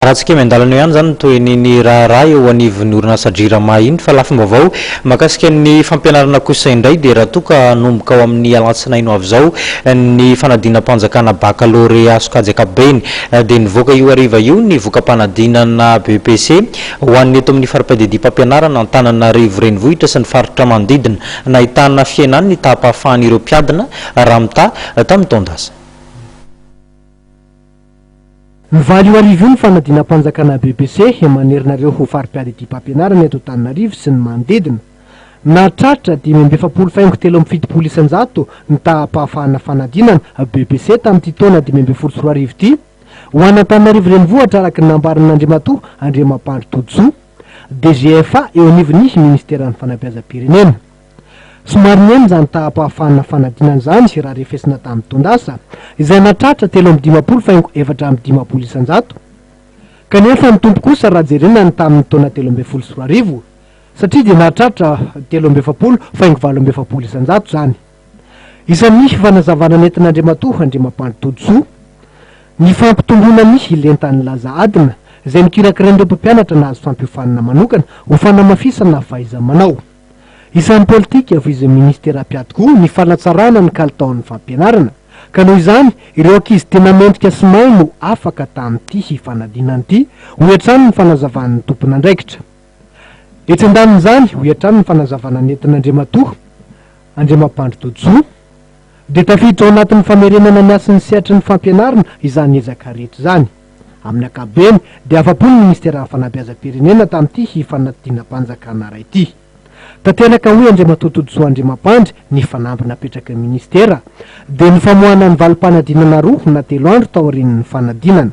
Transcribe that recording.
Ratsy miandalana eo ihany izany ny tohin'iny raharaha eo anivon'ny orinasa Jirama iny fa lafim-baovao mahakasika ny fampianarana kosa indray dia raha toa ka hanomboka ao amin'ny alatsinainy ho avy izao ny fanadinam-panjakana bakalorea sokajy ankapobeny dia nivoaka io hariva io ny voka-panadinana BEPC ho an'ny eto amin'ny fari-piadidiam-pampianarana Antananarivo renivohitra sy ny faritra manodidina. Nahitana fihenany ny taham-pahafahan'ireo mpiadina raha mitaha tamin'ny taon-dasa. Mivaly io hariva io ny fanadinam-panjakana BEPC manerana ireo ho fari-piadidiam-pampianarana eto Antananarivo sy ny manodidina. Nahatratra 45 faingo 73% ny taham-pahafahana fanadinana BEPC tamin'ity taona 2015 ity ho an'Antananarivo Renivohitra araka ny nambaran'Andriamatoa Andriamampandry Todisoa, DGFA eo anivon'ny Ministeran'ny Fanabeazam-pirenena. Somary nihena izany taham-pahafahana fanadinana izany raha refesina tamin'ny taon-dasa, izay nahatratra 53 faingo 54%. Kanefa nitombo kosa raha jerena ny tamin'ny taona 2013, satria dia nahatratra 43 faingo 48% izany. Isan'ny fanazavana nentin'Andriamatoa Andriamampandry Todisoa, ny fampitomboana ny lentan'ny laza adina, izay nokirakirain'ireo mpampianatra nahazo fampiofanana manokana ho fanamafisana fahaiza-manao. Isan'ny politika voizin'ny minisitera mpiady koa ny fanatsarana ny kalitaon'ny fampianarana, ka noho izany ireo ankizy tena mendrika sy mahay no afaka tamin'ity fanadinana ity, hoy hatrany ny fanazavan'ny tompon'andraikitra. Etsy andanin'izany, hoy hatrany ny fanazavana nentin'Andriamatoa Andriamampandry Todisoa, dia tafiditra ao anatin'ny famerenana ny hasin'ny sehatry ny fampianarana izany ezaka rehetra izany. Amin'ny ankapobeny dia afa-po ny minisiteran'ny fanabeazam-pirenena tamin'ity fanadinam-panjakana iray ity. Tanteraka hoy Andriamatoa Todisoa Andriamampandry ny fanamby napetraky ny minisitera dia ny famoahana ny valim-panadinana roa na telo andro taorian'ny fanadinana.